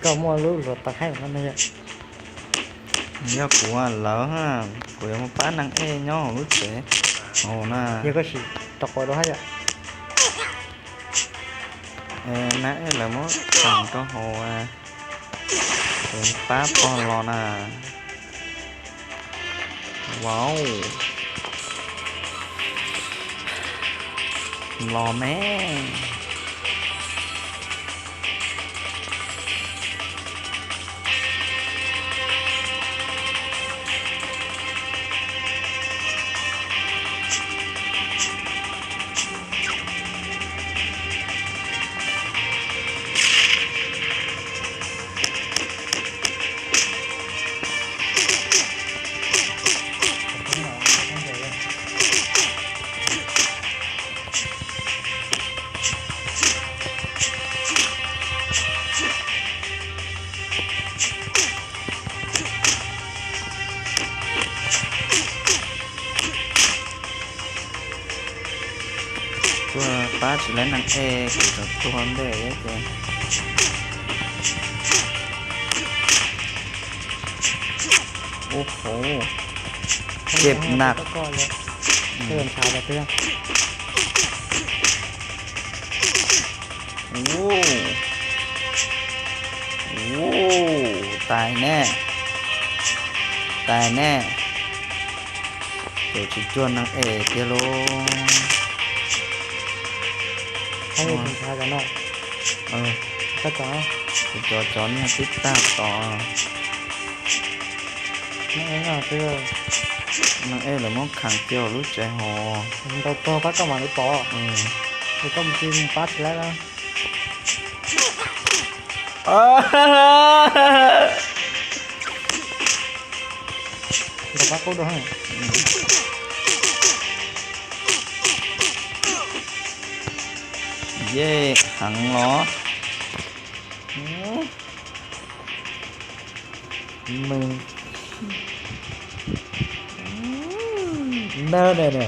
Koj muaj lub hluav taws haib no ne yom. Yog kuv lawv, kuv yuav mus pab neeg ej nyob hauv lub tsev hauv na. Yog koj sim rau quav dua hab yom. Neeg ej lawv muab tseem rau hauv, kuv pab pog los na. Wow. Los me. Tuaj pab tsis laib neeg ej, kuv tseem tuag ntej ces. Ub hauv, jem nam. Ub, ub, tais ne, tais ne. Ces tsis cuag neeg ej tiag lauj. Cov, cov niag tib tag tod. Neeg ej lawv muab kheev cia lub tsev hauv. Ntau tog pab koj mam li pom. Ces koj mus tsis mus pab tsis laib na. Ntau pab qub dua. Yej heev los. Ntawd ne.